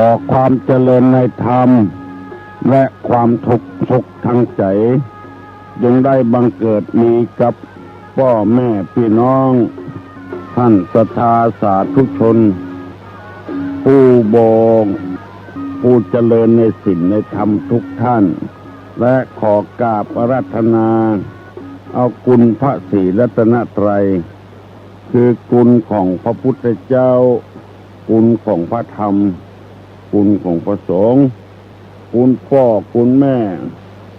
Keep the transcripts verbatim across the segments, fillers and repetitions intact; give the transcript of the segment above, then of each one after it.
ขอความเจริญในธรรม และความสุขทั้งใจ๋ จงได้บังเกิดมีกับป้อแม่ปี้น้อง ต้านศรัทธาสาธุชน ผู้บ่ ผู้เจริญในศีลในธรรมทุกท่าน และขอกราบอาราธนา เอาคุณพระศรีรัตนตรัย คือคุณของพระพุทธเจ้า คุณของพระธรรม คุณของพระสงฆ์ คุณป้อคุณแม่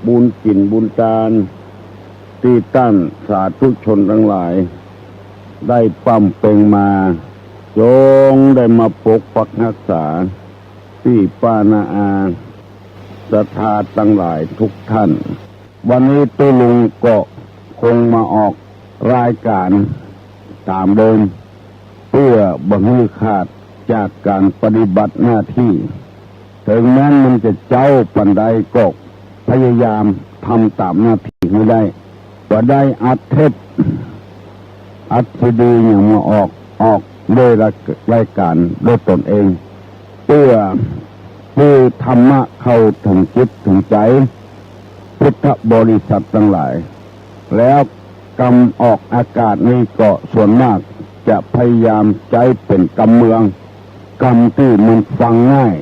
บุญกิ๋นบุญตาน ตี้ต้านสาธุชนตังหลาย ได้ปำเป็งมา จงได้มาปกปักฮักษา ปี้ป้าน้าอา ศรัทธาตังหลายทุกท่าน วันนี้ตุ๊ลุงก็คงมาออกรายก๋านต๋ามเดิม เปื้อบ่หื้อขาดจากก๋านปฏิบัติหน้าตี้ เถิงแม้นมันจะเจ๊าปานใดก็พยายามทำต๋ามหน้าตี้หื้อได้ บ่ได้อัดเทป อัดซีดีหยังมาออก ออกโดยรายก๋านโดยตนเอง เปื้อหื้อธรรมะเข้าเถิงจิตเถิงใจ๋พุทธบริษัทตังหลาย แล้วกำออกอากาศนี้ก็ส่วนมากจะพยายามใจ๊เป๋นกำเมือง กำตี้มันฟังง่าย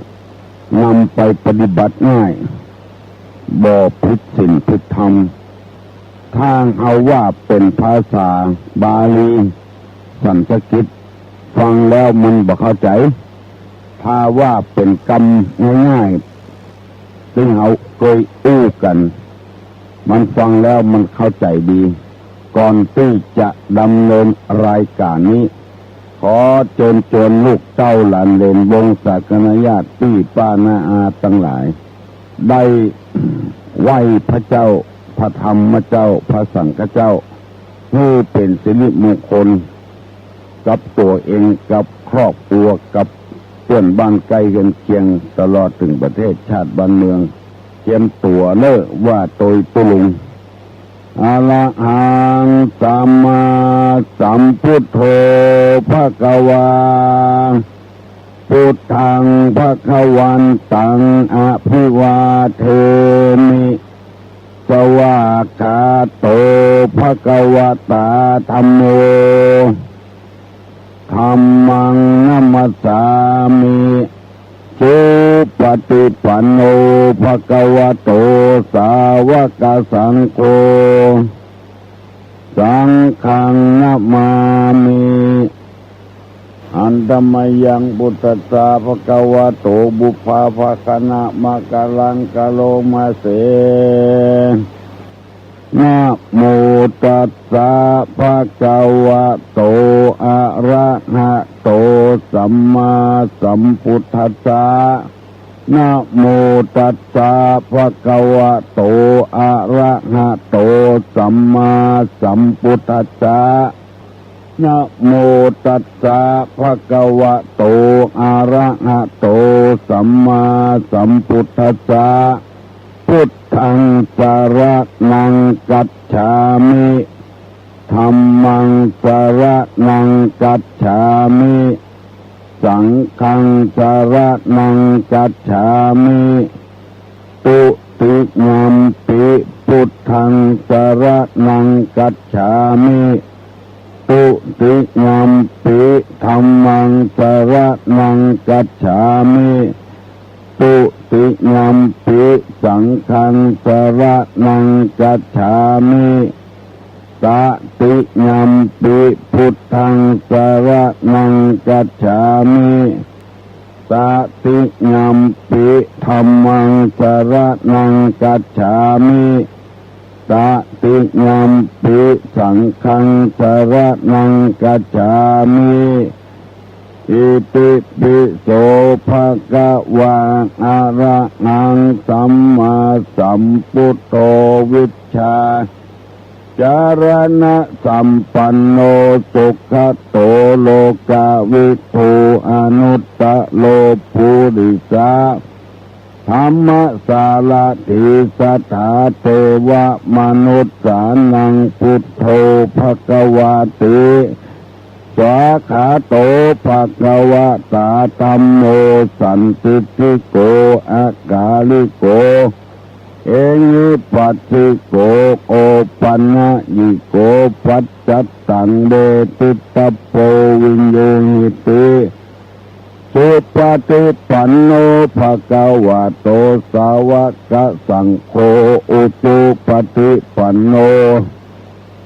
นำไปปฏิบัติง่าย บ่ผิดศีลผิดธรรม ถ้าเฮาว่าเป๋นภาษาบาลี สันสกฤต ฟังแล้วมันบ่เข้าใจ๋ ถ้าว่าเป๋นกำง่ายๆ ซึ่งเฮาเกยอู้กั๋น มันฟังแล้วมันเข้าใจ๋ดี ก่อนตี้จะดำเนินรายก๋านนี้ ขอเจิญจวนลูกเต้าหลานเหลนวงศาคณาญาติปี้ป้าน้าอาตังหลาย ได้ไหว้พระเจ้า พระธรรมเจ้า พระสังฆเจ้า หื้อเป๋นสิริมงคล กับตั๋วเอง กับครอบครัว กับเปื้อนบ้านใก้เฮือนเคียง ตลอดเถิงประเทศชาติบ้านเมือง เจียมตั๋วเน่อ ว่าโตยตุ๊ลุง อะระหังสัมมาสัมพุทโธ ภะคะวา พุทธัง ภะคะวันตัง อะภิวาเทมิ สวากขาโต ภะคะวะตา ธัมโม ธัมมัง นะมัสสามิ สุปะติปันโน ภะคะวะโต สาวกสังโฆ สังฆัง นะมามิ หันตะมะยัง พุทธัสสะ ภะคะวะโต ปุพพะภะคะนะมะกะลัง กะโรมะเส นะโมตัสสะ ภะคะวะโต อะระหะโต สัมมาสัมพุทธัสสะ นะโมตัสสะ ภะคะวะโต อะระหะโต สัมมาสัมพุทธัสสะ นะโมตัสสะ ภะคะวะโต อะระหะโต สัมมาสัมพุทธัสสะ พุทธัง สะระณัง คัจฉามิ ธัมมัง สะระณัง คัจฉามิ สังฆัง สะระณัง คัจฉามิ ตุติยัมปิ พุทธัง สะระณัง คัจฉามิ ตุติยัมปิ ธัมมัง สะระณัง คัจฉามิ ตุติยัมปิ สังฆัง สะระณัง คัจฉามิ ตติยัมปิ พุทธัง สะระณัง คัจฉามิ ตติยัมปิ ธัมมัง สะระณัง คัจฉามิ ตติยัมปิ สังฆัง สะระณัง คัจฉามิ อิติปิโส ภะคะวา อะระหัง สัมมาสัมพุทโธ วิชชาจารณะสัมปันโน สุขะโต โลกะวิทู อนุตตะโร ปุริสะธัมมะสารถี สัทธา เทวะมนุสสานัง พุทโธ ภะคะวาติ สวากขาโต ภะคะวะตา ธัมโม สันทิฏฐิโก อะกาลิโก เอหิปัสสิโก โอปัญญิโก ปัจจัตตัง เวทิตะโพ วิญญูหิติ สุปะฏิปันโน ภะคะวะโต สาวะกะสังโฆ อุจุปะฏิปันโน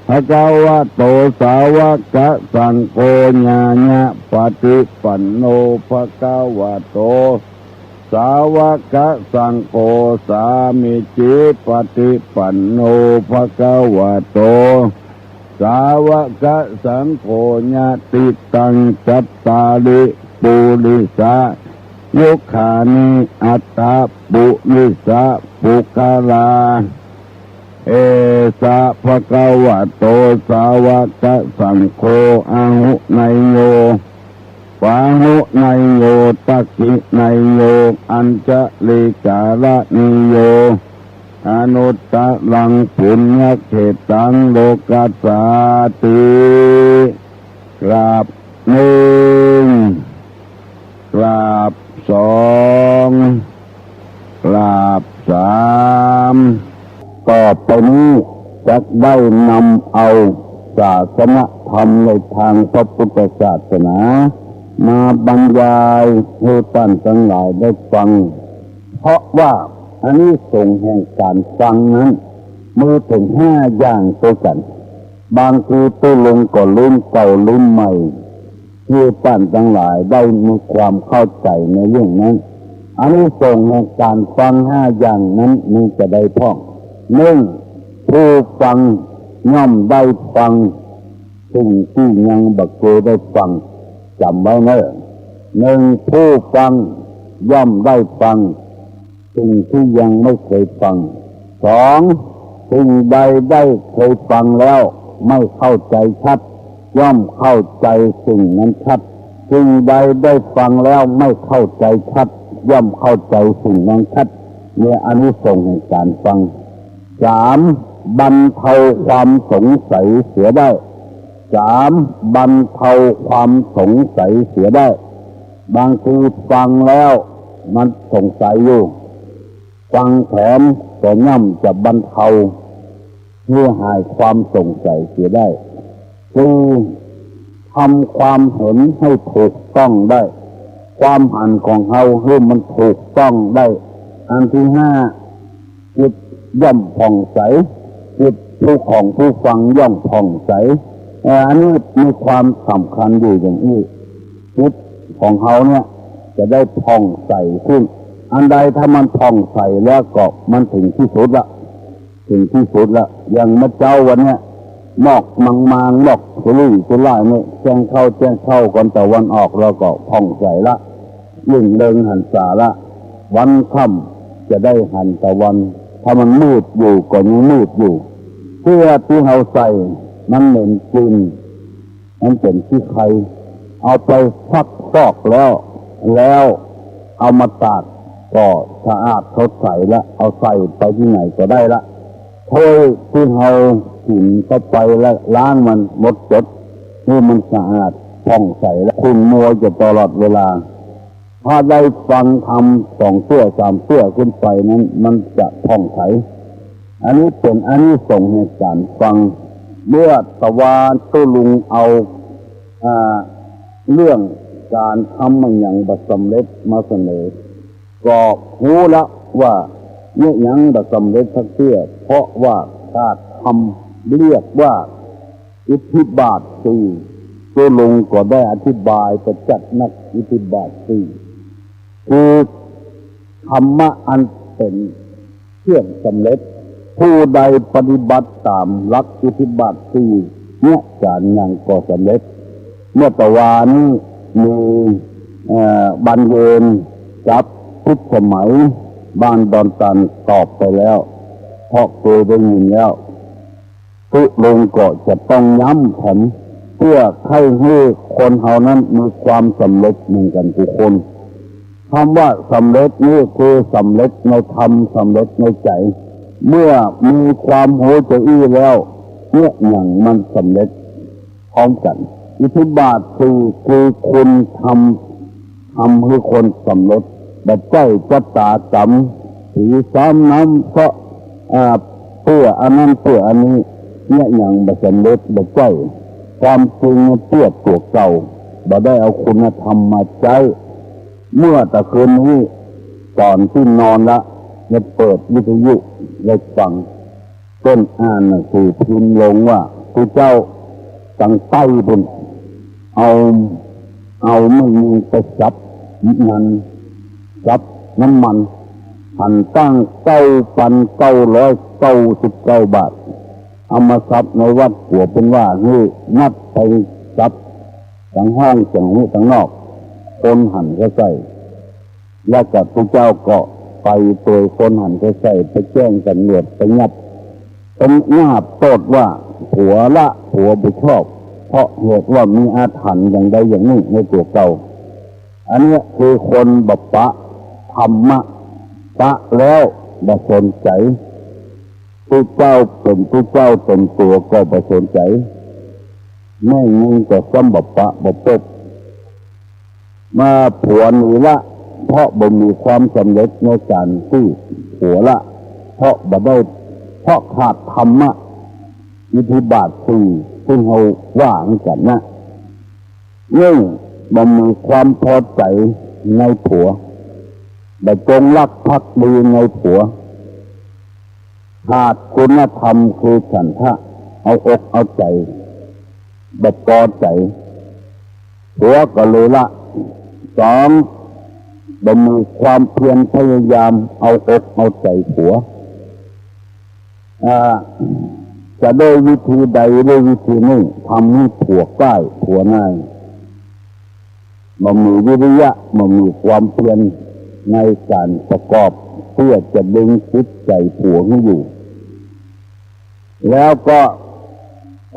ภะคะวะโต สาวะกะสังโฆ ญาณะปะฏิปันโน ภะคะวะโต สาวะกะสังโฆ สามีจิปะฏิปันโน ภะคะวะโต สาวะกะสังโฆ ยะติตัง จัตตาริ ปุริสะ ยุคคานิ อัตถะ ปุริสะ ปุคคลา เอสะ ภะคะวะโต สาวะกะสังโฆ อาหุเนยโย ปาหุเนยโย ทักขิเนยโย อัญชลีการะเนยโย อนุตตะรัง ปุญญะเขตัง โลกัสสาติ กราบนึ่ง กราบสอง กราบสาม ต่อไปนี้จักได้นำเอาศาสนธรรมในทางพระพุทธศาสนา มาบรรยายหื้อต้านตังหลายได้ฟัง เพราะว่าอานิสงส์แห่งก๋านฟังนั้น มีเถิงห้าอย่างตวยกั๋น บางทีตุ๊ลุงก็ลืมเก่าลืมใหม่ หื้อต้านตังหลายได้มีความเข้าใจ๋ในเรื่องนั้น อานิสงส์แห่งก๋านฟังห้าอย่างนั้นมีจะใดพ่อง นึ่ง ผู้ฟังย่อมได้ฟังสิ่งตี้ยังบ่เกยได้ฟัง จ๋ำไว้เน่อ นึ่ง ผู้ฟังย่อมได้ฟัง สิ่งตี้ยังไม่เกยฟัง สอง สิ่งใดได้เกยฟังแล้วไม่เข้าใจ๋ชัด ย่อมเข้าใจ๋สิ่งนั้นชัด สิ่งใดได้ฟังแล้วไม่เข้าใจ๋ชัด ย่อมเข้าใจ๋สิ่งนั้นชัด เนี่ยอานิสงส์แห่งก๋านฟัง สาม บรรเทาความสงสัยเสียได้ สาม บรรเทาความสงสัยเสียได้ บางทีฟังแล้วมันสงสัยอยู่ ฟังแถมก็ย่อมจะบรรเทา หื้อหายความสงสัยเสียได้ สี่ ทำความหันหื้อถูกต้องได้ ความหันของเฮาหื้อมันถูกต้องได้ อันตี้ห้า จิตย่อมผ่องใส จิตผู้ของผู้ฟังย่อมผ่องใส เอ่อ อันนี้มีความสำคัญอยู่อย่างอี้ จิตของเฮาเนี่ยจะได้ผ่องใสขึ้น อันใดถ้ามันผ่องใสแล้วก็มันเถิงตี้สุดละ เถิงตี้สุดละ อย่างเมื่อเจ๊าวันเนี้ย หมอกมางๆ หมอกสุรุ่ยสุร่ายเนี่ย แจ้งเข้าแจ้งเข้าก่อนตะวันออกแล้วก็ผ่องใสละ ยิ่งเล็งหันษาละ วันค่ำจะได้หันตะวัน ถ้ามันมืดอยู่ก็ยังมืดอยู่ เสื้อตี้เฮาใส่มันเหม็นกลิ่น มันเป๋นขี้ใค เอาไปซักฟอกแล้ว แล้วเอามาตากก็สะอาดสดใสละ เอาใส่ไปตี้ไหนก็ได้ละ ถ้วยตี้เฮากิ๋นเข้าไปแล้วล้างมันหมดจด หื้อมันสะอาดผ่องใสละ ขุ่นมัวอยู่ตลอดเวลา ถ้าได้ฟังธรรมสองเตื้อสามเตื้อขึ้นไปนั้น มันจะผ่องใส อันนี้เป๋นอานิสงส์แห่งก๋านฟัง เมื่อตะวาตุ๊ลุงเอา อ่า เรื่องก๋านทำอะหยังบ่สำเร็จมาเสนอ ก็ฮู้ละว่าเยียะหยังบ่สำเร็จสักเตื้อ เพราะว่าขาดธรรม เรียกว่า อิทธิบาทสี่ ตุ๊ลุงก็ได้อธิบายไปจัดนัก อิทธิบาทสี่ คือธรรมะอันเป๋นเครื่องสำเร็จ ผู้ใดปฏิบัติต๋ามหลักอิทธิบาทสี่ เยียะก๋านหยังก็สำเร็จ เมื่อตะวานี้มี เอ่อ บรรเยินกับพิสมัย บ้านดอนตันตอบไปแล้ว เพราะเกยได้ยินแล้ว ตุ๊ลุงก็จะต้องย้ำแถม เพื่อใค่หื้อคนเฮานั้นมีความสำเร็จเหมือนกั๋นกู้คน คำว่าสำเร็จนี้คือสำเร็จในธรรม สำเร็จในใจ๋ เมื่อมีความฮู้จาอี้แล้ว เยียะหยังมันสำเร็จพร้อมกั๋น อิทธิบาทสี่คือคุณธรรม ทำหื้อคนสำเร็จ บ่ใจ้จัตตากรรม สีสามน้ำ เพราะ อ่า เปื้ออันนั้นเปื้ออันนี้ เนี่ยหยังบ่สำเร็จ บ่ใจ้ ความจริงมันเปื้อตั๋วเก่า บ่ได้เอาคุณธรรมมาใจ๊ เมื่อตะคืนนี้ ก่อนตี้นอนละ ได้เปิดวิทยุได้ฟัง เปิ้นอ่านหนังสือพิมพ์ลงว่า ผู้เจ้าตังใต้ปุ้น เอา เอาแม่งิ้งไปสับมัน สับน้ำมัน หันตังเก้าปันเก้าร้อยเก้าสิบเก้าบาท เอามาสับในวัด กั๋วเปิ้นว่าหื้อนัดไปสับตังห้อง ตังฮู้ตังนอก คนหันเข้าใส่ แล้วก็ผู้เจ้าก็ไปตวยคนหันเข้าใส่ ไปแจ้งตำรวจ ไปยับ เปิ้นยาบโต้ษว่าผัวละ ผัวบ่ชอบ เพราะเหตุว่ามีอาถรรพ์อย่างใดอย่างนึ่งในตั๋วเก่า อันเนี้ยคือคนบ่ปะธรรมะ ปะแล้วบ่สนใจ๋ ผู้เจ้าเป๋นผู้เจ้าเต็มตั๋วก็บ่สนใจ๋ แม่งิ้งก็ซ้ำบ่ปะบ่ปบ มาผัวหนีละ เพราะบ่มีความสำเร็จในก๋านตี้ผัวละ เพราะบ่ได้ เพราะขาดธรรมะ อิทธิบาทสี่ ซึ่งเฮาว่ากั๋นนะ นึ่ง บ่มีความพอใจ๋ในผัว บ่จงรักภักดีในผัว ขาดคุณธรรมคือฉันทะ เอาอกเอาใจ๋ บ่ปอใจ๋ ผัวก็เลยละ สอง บ่มีความเพียรพยายามเอาอกเอาใจ๋ผัว อ่า จะด้วยวิธีใดด้วยวิธีนึ่ง ทำหื้อผัวก้ายผัวนาย บ่มีวิริยะ บ่มีความเพียรในก๋านประกอบ เปื้อจะดึงจิตใจ๋ผัวหื้ออยู่ แล้วก็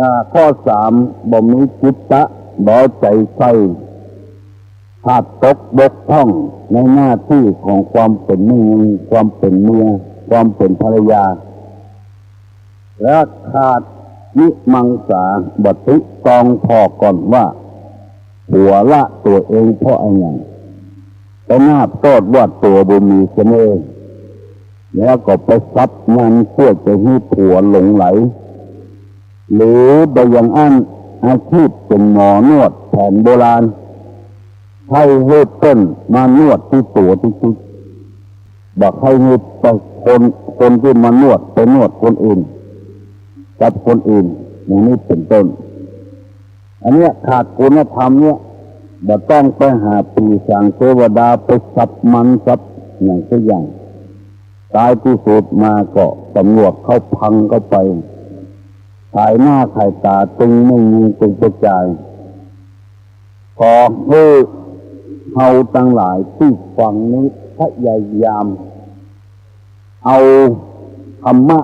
อ่า ข้อสาม บ่มีจิตตะ บ่เอาใจ๋ใส่ ขาดตกบกพร่องในหน้าตี้ของความเป๋นแม่งิ้ง ความเป๋นเมีย ความเป๋นภรรยา และขาดวิมังสา บ่ตริตรองผ่อก่อนว่า ผัวละตั๋วเองเพราะอะหยัง ไปยาบโต้ษว่าตั๋วบ่มีเสน่ห์ แล้วก็ไปสับมันเปื้อจะหื้อผัวหลงใหล หรือบ่อย่างอั้น อาชีพเป๋นหมอนวดแผนโบราณ ใค่หื้อเปิ้นมานวดตี้ตั๋วตี้จิต บ่ใค่หื้อไปคน คนตี้มานวดไปนวดคนอื่น กับคนอื่น อย่างนี้เป๋นต้น อันเนี้ยขาดคุณธรรมเนี่ย บ่ต้องไปหาผีสางเตวดาไปสับมันสับหยังสักอย่าง ท้ายตี้สุดมาก็ตำรวจเข้าพังเข้าไป ขายหน้าขายต๋าตึงแม่งิ้งตึงผู้จาย ขอหื้อเฮาตังหลายตี้ฟังนี้พยายามเอาธรรมะ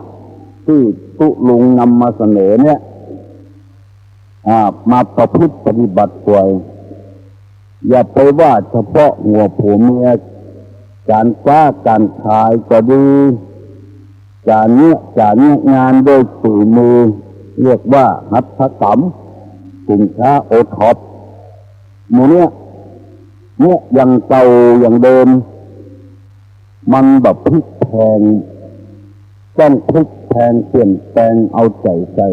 ตี้ตุ๊ลุงนำมาเสนอเนี่ย อ่า มาประพฤติปฏิบัติตวย อย่าไปว่าเฉพาะหัวผัวเมีย ก๋านก๊าก๋านขายก็ดี ก๋านเนี้ย ก๋านเนี้ยงานด้วยฝีมือ เรียกว่าหัตถกรรม สินค้าโอท็อป หมู่เนี้ย เนี้ยอย่างเก่าอย่างเดิม มันบ่พลิกแพลง ต้องพลิกแพลงเปลี่ยนแปลงเอาใจ๋ใส่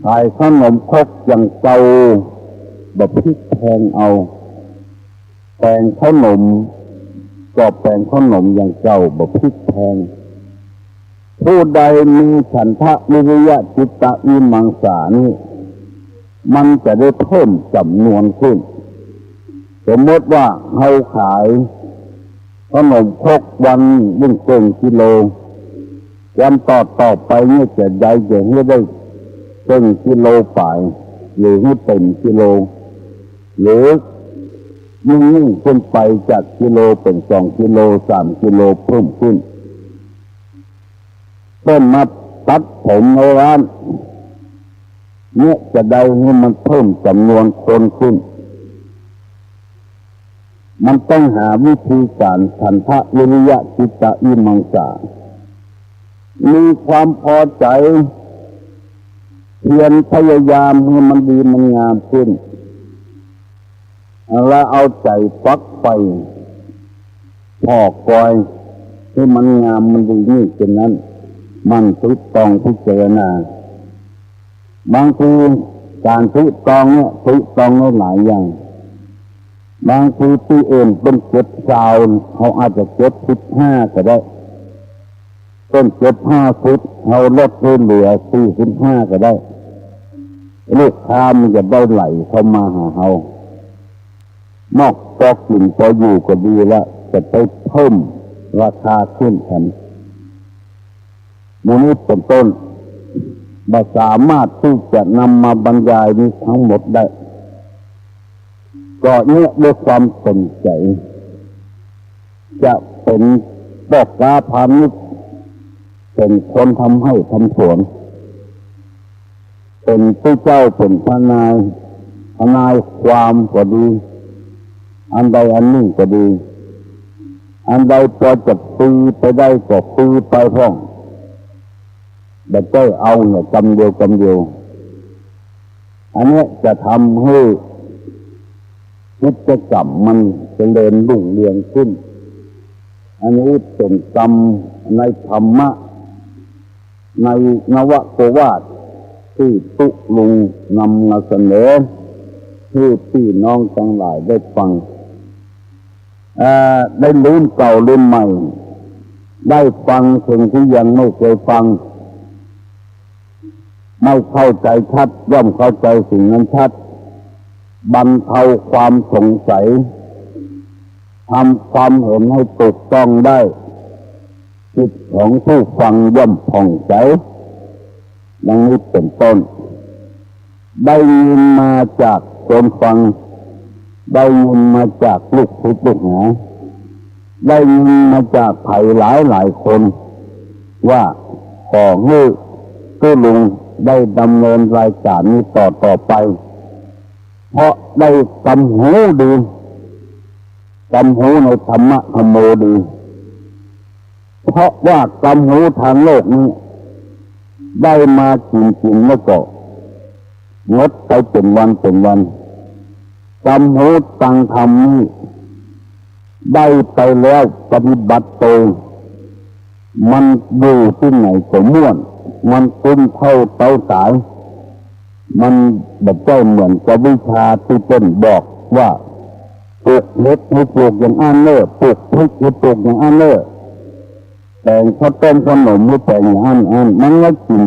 ขายขนมครกอย่างเก่า บ่พลิกแพลงเอา แปงข้าวหนม ก็แปงข้าวหนมอย่างเก่า บ่พลิกแพลง ผู้ใดมีฉันทะวิริยะจิตตะวิมังสานี้ มันจะได้เพิ่มจ๋ำนวนขึ้น สมมติว่าเฮาขายข้าวหนมครกวันนึ่งเกิ่งกิโล วันต่อๆ ไปเนี่ยจะใดจะหื้อได้เกิ่งกิโลป๋าย หรือหื้อเต๋มกิโล หรือยิ่งๆ ขึ้นไปจากกิโลเป๋นสองกิโล สามกิโล เพิ่มขึ้น เปิ้นมาตัดผมในร้าน เนี่ยจะใดหื้อมันเพิ่มจ๋ำนวนคนขึ้น มันต้องหาวิธีก๋านฉันทะวิริยะจิตตะวิมังสา มีความพอใจ๋ เพียรพยายามหื้อมันดีมันงามขึ้น และเอาใจ๋ฝักใฝ่ผ่อกอยหื้อมันงามมันดียิ่งขึ้นนั้น หมั่นตึกตองพิจารณา บางทีก๋านตึกตองเนี่ยตึกตองได้หลายอย่าง บางทีตี้อื่นเปิ้นเก็บซาว เฮาอาจจะเก็บสิบห้าก็ได้ เปิ้นเก็บห้าสิบ เฮาลดหื้อเหลือสี่สิบห้าก็ได้ ลูกค้ามันจะได้ไหลเข้ามาหาเฮา นอกจากกิ๋นพออยู่ก็ดีละ จะไปเพิ่มราคาขึ้นแถม หมู่นี้เป๋นต้น บ่สามารถตี้จะนำมาบรรยายนี้ทั้งหมดได้ ก็เนี่ยด้วยความสนใจ๋ จะเป๋นป้อก๊าพาณิชย์ เป๋นคนทำไฮ่ทำสวน เป๋นผู้เจ้า เป๋นทนาย ทนายความก็ดี อันใดอันนึ่งก็ดี อันใดปอจะปือไปได้ก็ปือไปพ่อง บ่ใจ้เอาเนี่ยกำเดียวกำเดียว อันเนี้ยจะทำหื้อกิจกรรมมันเจริญรุ่งเรืองขึ้น อันนี้เป๋นกรรมในธรรมะ ในนวโกวาทตี้ตุ๊ลุงนำมาเสนอหื้อปี้น้องตังหลายได้ฟัง เอ่อ ได้ลืมเก่าลืมใหม่ ได้ฟังสิ่งตี้ยังไม่เคยฟัง ไม่เข้าใจ๋ชัด ย่อมเข้าใจ๋สิ่งนั้นชัด บรรเทาความสงสัย ทำความเห็นให้ถูกต้องได้ จิตของผู้ฟังย่อมผ่องใส ดังนี้เป๋นต้น ได้ยินมาจากคนฟัง ได้ยินมาจากลูกศิษย์ลูกหา ได้ยินมาจากใผหลายหลายคน ว่าขอหื้อตุ๊ลุงได้ดำเนินรายการนี้ต่อต่อไป เพราะได้กำหูดี กำหูในธรรมะธรรมโมดี เพราะว่ากำหูตางโลกนี้ ได้มากิ๋นกิ๋นแล้วก็หมดไปเป๋นวันเป๋นวัน กำหูตางธรรมนี้ ได้ไปแล้วปฏิบัติตน มันอยู่ตี้ไหนก็ม่วน มันกุ้มเต้าเต้าต๋าย มันบ่ใจ้เหมือนกับวิชาตี้เปิ้นบอกว่า ปลูกเห็ดหื้อปลูกอย่างอั้นเน่อ ปลูกพริกหื้อปลูกอย่างอั้นเน่อ แป๋งข้าวต้มข้าวหนมหื้อแป๋งอย่างอั้นอั้น มันก็กิ๋น